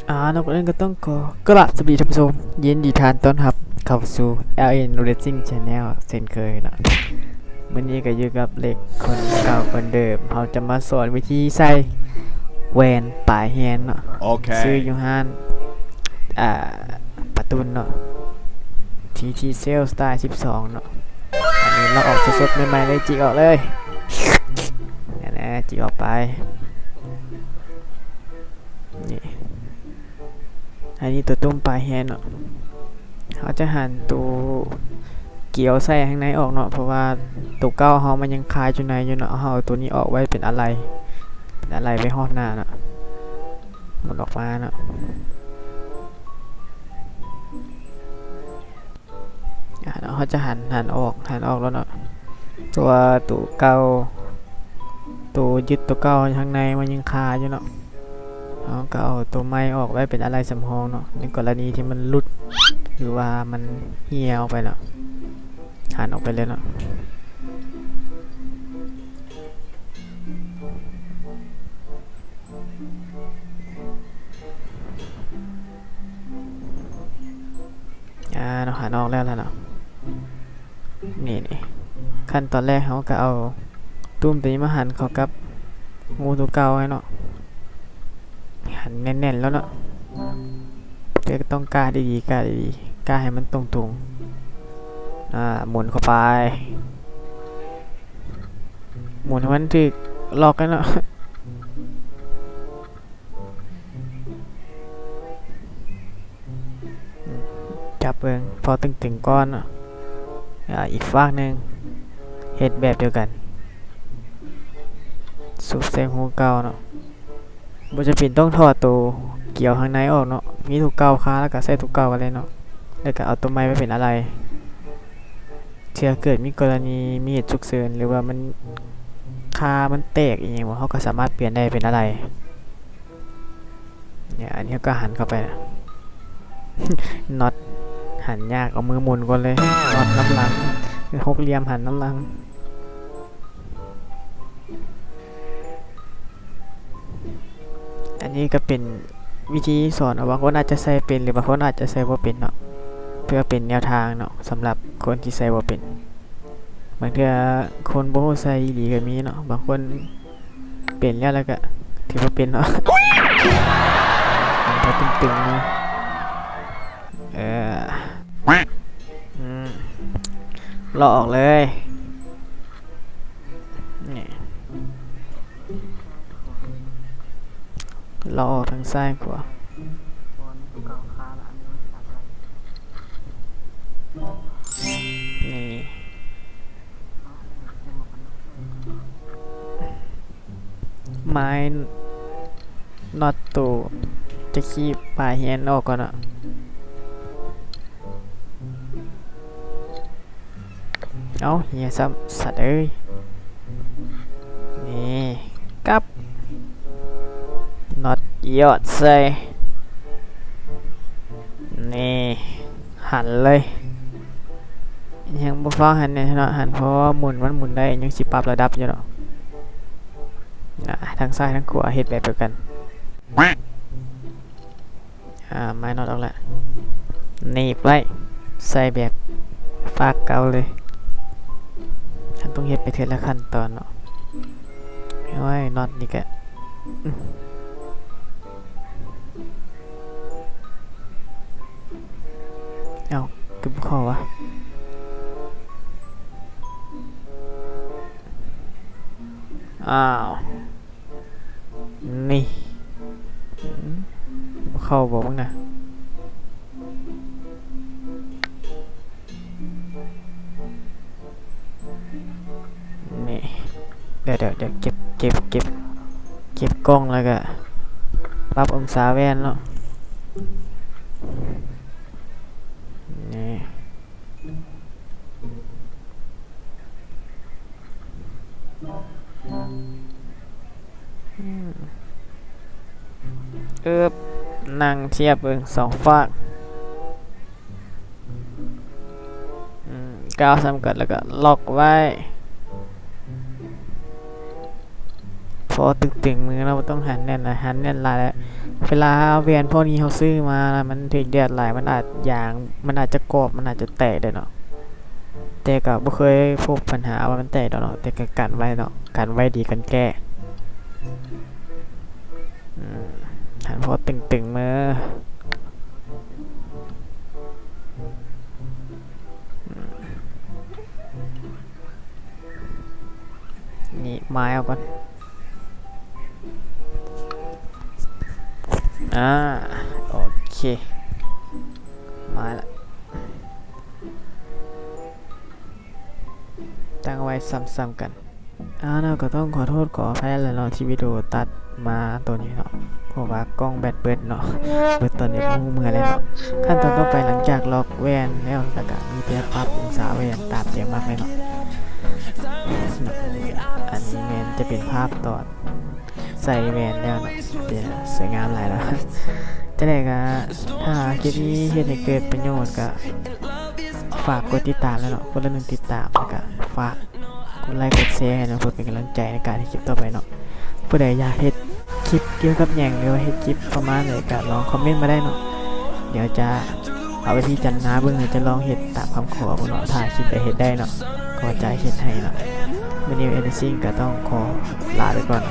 ອ່າ ກ່ອນອື່ນກໍຕ້ອງຂໍກາບສະຫວັດດີທ່ານຜູ້ຊົມ, ຍິນດີຕ້ອນຮັບເຂົ້າສູ່ ແອລເອັນ Racing Channel ເຊັ່ນເຄີຍເນາະ. ມື້ນີ້ກໍຢູ່ກັບເລກຄົນເກົ່າຄົນເດີມ, ເຮົາຈະມາສອນວິທີໃສ່ແວ່ນປາຍແຮງເນາະ. ໂອເຄ. ຊື້ຢູ່ຮ້ານ ອ່າ ປາຕຸນເນາະ, ທີທີ Cell Style ສິບສອງເນາະ. ອັນນີ້ເຮົາອອກສົດໆໃໝ່ໆເລີຍ, ຈິກອອກເລີຍ. ແນ່ໆ ຈິກອອກໄປ. ນີ້ ອັນນີ້ຕົວຕຸ້ມປາຍແຮງເນາະ, ເຮົາຈະຫັນໂຕກຽວໃສ່ຂ້າງໃນອອກເນາະ, ເພາະວ່າໂຕເກົ່າເຮົາມັນຍັງຄາຢູ່ໃນຢູ່ເນາະ. ເຮົາເອົາໂຕນີ້ອອກໄວ້ເປັນອາໄຫຼ່, ເປັນອາໄຫຼ່ໄວ້ຮອບໜ້າເນາະ, ໝູນອອກມາເນາະ. ອ່າ ເຮົາຈະຫັນ ຫັນອອກ ຫັນອອກແລ້ວເນາະ, ເພາະວ່າໂຕເກົ່າ ໂຕຍຶດໂຕເກົ່າຂ້າງໃນມັນຍັງຄາຢູ່ເນາະ. ເຮົາກໍເອົາໂຕໃໝ່ອອກໄວ້ເປັນອາໄຫຼ່ສຳຮອງເນາະ, ໃນກໍລະນີທີ່ມັນຫຼຸດ ຫຼືວ່າມັນເຫ່ຍອອກໄປເນາະ, ຫັນອອກໄປເລີຍເນາະ. ອ່າ ເນາະ, ຫັນອອກແລ້ວລະເນາະ. ນີ້ໆ ຂັ້ນຕອນແລກເຮົາກໍເອົາຕຸ້ມໂຕນີ້ມາຫັນເຂົ້າກັບຮູໂຕເກົ່າໄວ້ເນາະ, ຫັນແໜ້ນໆແລ້ວເນາະ. ແຕ່ກໍຕ້ອງກະດີໆ ກະດີໆ ກະໃຫ້ມັນຕົງໆ. ອ່າ ໝູນເຂົ້າໄປ, ໝູນໃຫ້ມັນຖືກລັອກແລ້ວເນາະ. ຈັບເບິ່ງ ພໍຕຶງໆກ່ອນເນາະ. ອາ ອີກຟາກໜຶ່ງເຮັດແບບດຽວກັນ, ຊຸບໃສ່ຮູເກົ່າເນາະ. ບໍ່ຈຳເປັນຕ້ອງຖອດໂຕກຽວຂ້າງໃນອອກເນາະ, ມີໂຕເກົ່າຄາແລ້ວກໍໃສ່ໂຕເກົ່າໄປເລີຍເນາະ, ແລ້ວກໍເອົາໂຕໃໝ່ໄປເປັນອາໄຫຼ່. ເທື່ອເກີດມີກໍລະນີມີເຫດສຸກເສີນ ຫຼືວ່າມັນຄາມັນແຕກອີ່ຫຍັງບໍ່ ເຮົາກໍສາມາດປ່ຽນໄດ້ເປັນອາໄຫຼ່. ນີ້ ອັນນີ້ເຮົາກໍຫັນເຂົ້າໄປ, ນັອດຫັນຍາກ, ເອົາມືໝູນກ່ອນເລີຍ. ນັອດນຳຫຼັງ, ຫົກຫຼ່ຽມຫັນນຳຫຼັງ. ອັນນີ້ກໍເປັນວິທີສອນເນາະ, ບາງຄົນອາດຈະໃສ່ເປັນ ຫຼືບາງຄົນອາດຈະໃສ່ບໍ່ເປັນເນາະ, ເພື່ອເປັນແນວທາງເນາະ ສຳລັບຄົນທີ່ໃສ່ບໍ່ເປັນ. ບາງເທື່ອຄົນບໍ່ຮູ້ໃສ່ອີ່ຫຼີກໍມີເນາະ, ບາງຄົນເປັນແລ້ວ ແລ້ວກໍຖືວ່າເປັນເນາະ. ມັນກໍຕຶງໆເນາະ. ເອີ ອືມ ເລາະອອກເລີຍ. ນີ້ ເລາະອອກທັງຊ້າຍຂວາ. ນີ້ ໄມ້ນັອດໂຕຈະຄີບປາຍແຮງອອກກ່ອນເນາະ. ເອົ້າ ເຫຍຊ້ຳ ສັດເອີຍ. ນີ້ ກັບ ນັອດຢອດໃສ່. ນີ້ ຫັນເລີຍ. ຍັງບໍ່ຟ້າວຫັນແນ່ເນາະ, ຫັນ ເພາະວ່າໝູນ ມັນໝູນໄດ້, ຍັງຊິປັບລະດັບຢູ່ເນາະ. ອ່າ ທັງຊ້າຍທັງຂວາເຮັດແບບດຽວກັນ. ອ່າ ໄມ້ນັອດອອກແລ້ວ ໜີບໄວ້ ໃສ່ແບບຝາກເກົ່າເລີຍ. ເຮົາຕ້ອງເຮັດໄປເທື່ອລະຂັ້ນຕອນເນາະ. ໂອ້ຍ ນັອດນີ້ກະ ເອົ້າ ຄືບໍ່ເຂົ້າວະ? ອ້າວ ນີ້ ອືມ ເຂົ້າບໍ່ເບິ່ງນະ? ນີ້ ດຽວ ດຽວ ດຽວ ເກັບ ເກັບ ເກັບ ເກັບກ້ອງ ແລ້ວກະປັບອົງສາແວ່ນເນາະ. ນີ້ ອືມ ເອີບ ນັ່ງທຽບເບິ່ງສອງຟາກ. ອືມ ກ້າວສ່ຳກັນ ແລ້ວກໍລັອກໄວ້. ໂອເຄ ພໍຕຶງໆມືເນາະ ບໍ່ຕ້ອງຫັນແໜ້ນຫຼາຍ ຫັນແໜ້ນຫຼາຍແລ້ວ ເວລາແວ່ນພວກນີ້ເຮົາຊື້ມາ ມັນຖືກແດດຫຼາຍ ມັນອາດຢາງ ມັນອາດຈະກອບ ມັນອາດຈະແຕກໄດ້ເນາະ ແຕ່ກໍບໍ່ເຄີຍພົບບັນຫາວ່າມັນແຕກດອກເນາະ ແຕ່ກໍກັນໄວ້ເນາະ ກັນໄວ້ດີກວ່າແກ້ ອືມ ຫັນພໍຕຶງໆມື ອືມ. ນີ້ມາເອົາກ່ອນ ອາ ໂອເຄ ມາລະ ຕັ້ງໄວ້ຊ້ຳໆກັນ ອາ ເນາະ ກໍຕ້ອງຂໍໂທດຂໍອະໄພແຫຼະເນາະ ທີ່ວິດີໂອຕັດມາໂຕນີ້ເນາະ ເພາະວ່າກ້ອງແບັດເບິດເນາະ ເບິດຕອນໃດບໍ່ຮູ້ເມື່ອໃດເນາະ ຂັ້ນຕອນຕໍ່ໄປ ຫຼັງຈາກລັອກແວ່ນແລ້ວ ແລ້ວກໍມີແຕ່ປັບອົງສາແວ່ນຕາມໃຈມັກເລີຍເນາະ ເນາະ ອັນນີ້ແມ່ນຈະເປັນພາບຕອນໃສ່ແວ່ນແລ້ວເນາະ ເປັນສວຍງາມຫຼາຍເນາະ ຈັ່ງໃດກໍ ຖ້າຄລິບນີ້ເຮັດໃຫ້ເກີດປະໂຫຍດ ກໍຝາກກົດຕິດຕາມແລ້ວເນາະ ຄົນລະໜຶ່ງຕິດຕາມ ແລ້ວກໍຝາກ ກົດໄລກົດແຊໃຫ້ເນາະ ເພື່ອເປັນກຳລັງໃຈໃນການເຮັດຄລິບຕໍ່ໄປເນາະ ຜູ້ໃດຢາກເຮັດຄລິບກ່ຽວກັບຫຍັງ ຫຼືວ່າເຮັດຄລິບປະມານໃດ ກໍລອງຄອມເມັນມາໄດ້ເນາະ ດຽວຈະເອົາໄປພິຈາລະນາເບິ່ງ ແລ້ວຈະລອງເຮັດຕາມຄຳຂໍເບິ່ງເນາະ ຖ້າຄິດໄດ້ເຮັດໄດ້ເນາະ ກໍຈະເຮັດໃຫ້ເນາະ ມື້ນີ້ເອເນຊິງກໍຕ້ອງຂໍລາໄປກ່ອນ